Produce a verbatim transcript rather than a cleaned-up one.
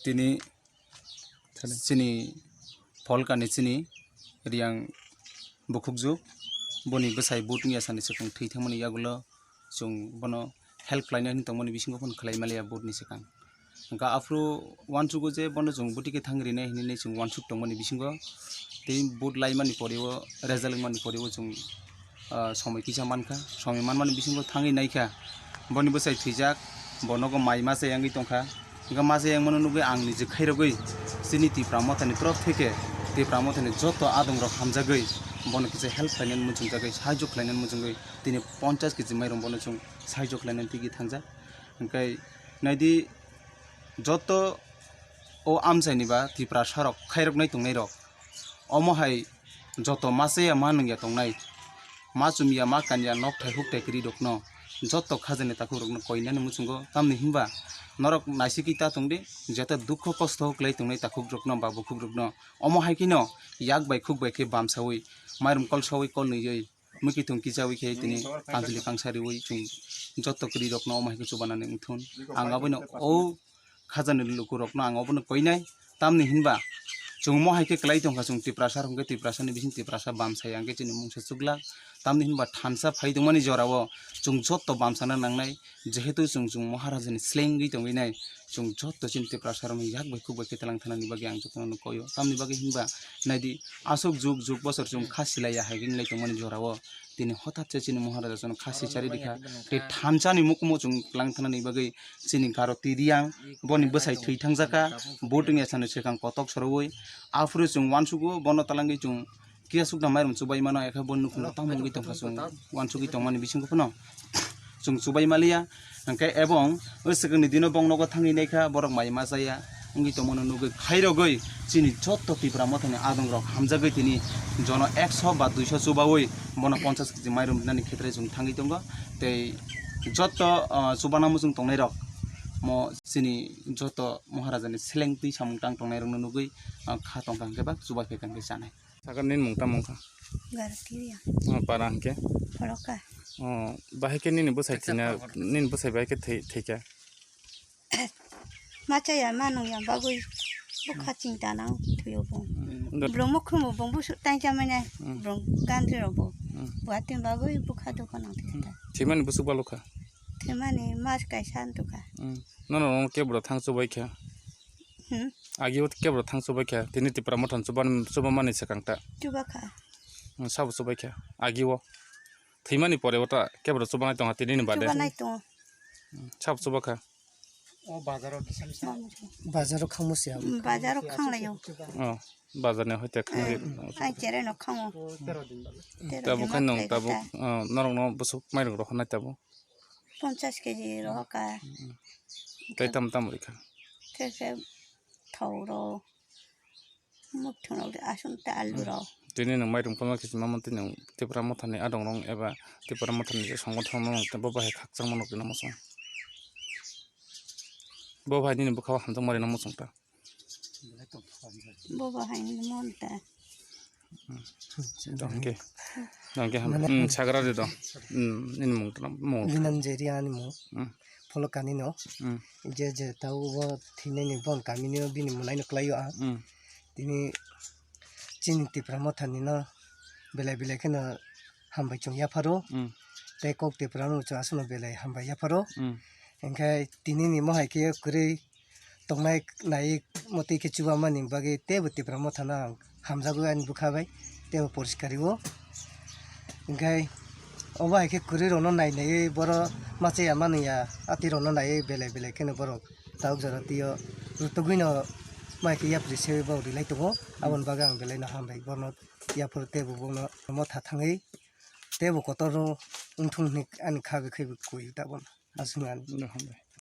Tini chini pholkani chini Riyang bukhukjwk, boni bwsai vote wngya sani swkang thwi thangmani yagulo chwng bono help khlaina hinwi tongmani bisingo phano khlai maliya vote ni swkang. Hwnkha aphuru uansukgo je bono chwng bwtwi khe thang rinai hinwi chwng uansuk tongmani bisingo tei vote laimani pore o result wngmani pore o chwng ah, somoi kisa mankha, somoi manmani bisingo thangwi naikha, boni bwsai thwijak, bo nogo mai masa yangwi tongkha. Hwnkhe masa yangmano nugwi ang niji khairogwi chini Tipra Mothani torof theke Tipra Mothani joto adongrok hamjagwi bono kisa help khlainani muchungjagwi, sahajyo khlainani muchungwi tini ponchas kg mairum bono chwng sahajyo khlainani thigwi thangjak. Hwnkhe naidi joto o amchaini ba Tiprasarok khairoknai tongnairok. Omo hai joto ma chaya ma nungya tongnai, ma chumya ma kanya nokthai hukthai kwrwi rokno joto khajani takhukrokno koinani muchungo, tamni hinba norok naisigwi ta tongdi, jeta dukho kosto kwlai tongnai takhukrokno ba bukhukrokno. Omo hai kheno yak bai khuk bai khe bamsawi mairum kol sawi kol nwiwi mwkhwtwng kichawi khe tini kanjli kangsa riwi chwng joto kwrwi rokno omo hai khe chubanani wngthun. Ang aboino o khajani lukurokno ang obono koinai. Tamni hinba chwng mo hai khe kwlai tongkha, chwng Tiprasa hwnkhe Tiprasani bising Tiprasa bamsai hwnkhe chini mungsa chuklak. Tamni hinba thansa phai tongmani jorao chwng joto bamsana nangnai, jehetu chwng, chwng Maharajani slengwi tongwi nai, chwng joto chini Tiprasarokni yak bai khuk bai khe tlang thanani bagwi ang jotono koio. Tamni bagwi hinba naidi aswk juk juk bosor chwng kha silaiya hai wngwi tongmani jorao tini hothat se chini Maharaja chwngno kha sichari rikha. Tei thansani mukumu chwng tlang thanani bagwi chini Garo Tiriyang boni bwsai thwi thangjakha, vote wngya sani swkang kotok sorowi. Aphuru chwng uansugo bono talangwi chwng kiya sukda mairum chubai mano, ekha bo nukhungno tamo wngwi tongkha chwng uansugwi tongmani bisingo phano chwng chubai maliya. Hwnkhe ebong o swkangni dino bong nogo thangwi naikha, borok mai ma chaya wngwi tongmano nugwi khairogwi chini joto Tipra Mothani adongrok hamjagwi tini jono ekso ba duiso chubawi bono ponchas kg mairum rinani khetre chwng thangwi tongo. Tei joto, ah, chubana muchung tongnairok mo chini joto Maharajani seleng twi samung tang tongnairokno nugwi, ah, kha tongkha hwnkhe ba chubai phaikha hwnkhe chanai. Sakha nini mung tamo wngkha? Garo Tiriyang. Oh, para hwnkhe? Pholoka. Oh, bahai khe nini bwsai thwina, nini bwsai bahai khe thwi, thwikha? Ma chaya ma nungya bagwi bwkha chingta nang thwiyo bo. Hmm. Bwrwng mukhromo bo busu tangcha manya, hmm, bwrwng gandri rok bo. Hmm. Buatwi bagwi bwkha dukha nang thwikha. Hmm. Thwimani busu balukha? Thwimani mas kaisa ntukha. Hmm. Nono kebra thang chubaikha? Hmm. Agio kebra thang chubaikha, tini Tipra Mothani chuban-, chubamani swkang ta. Chubakha. Hmm, sabo chubaikha. Agio. Thwimani pore o ta kebra chubanai tongkha tini ni bade. Chubanai tongo. Hmm, sabo chubakha. O bazaro kisa misa. Bazaro khangmo se abo. Hmm, bazaro khanglaio. Oh, bazar ni hoite khangri. Hmm. Ai chere no khango. Tero din bale. Tero din. Tabuk khan nong tabuk, ah, norok no busuk mairok rohornai tabuk. Ponchas kg rohoka. Hmm. Tei tam tam rikha. Tei khe thau rok. Mukthuno aswk ta alu rok. Tini nwng mairum kono khe sima mantwi nwng Tipra Mothani adongrok eba Tipra Mothani je songothon no nwng bo bahai khakchangma nukgwi namo chwng. Bo bahai nini bwkha o hamjakma rina muchung ta. Bo bahai ni mon ta. Tongke. Tongke ham. Mane hmm, sagra de do. Hmm, nini mung tano mung. Binam je ri ani mung. Hmm. Pholo kani no. Hmm. Je je tau bo thinai ni bon kami ni bini munai no klai yo a. Hmm. Tini chini Tipra Mothani no belai belai kheno hambai chwng yapharo. Hmm. Tei kok Tipra no chwng aswkno belai hambai yapharo. Hmm. Hwnkhe tini ni mohai khe kwrwi tongnai nai motwi khe chubamani bagwi teibo Tipra Mothano ang hamjago ani bwkha bai teibo poriskari o. Hwnkhe obo hai khe kwrwi rokno nai naiwi boro machaya manwi ya atwi rokno naiwi belai belai kheno borok tabuk jora twi o rwtugwino mai khe yapri sewi borok rilai tongo. Aboni bagwi ang belai no hambai borno yaphuru teibo bono motha thangwi teibo kotor no wngthung hinwi ani kha bai khe kui tabuk aswk ani.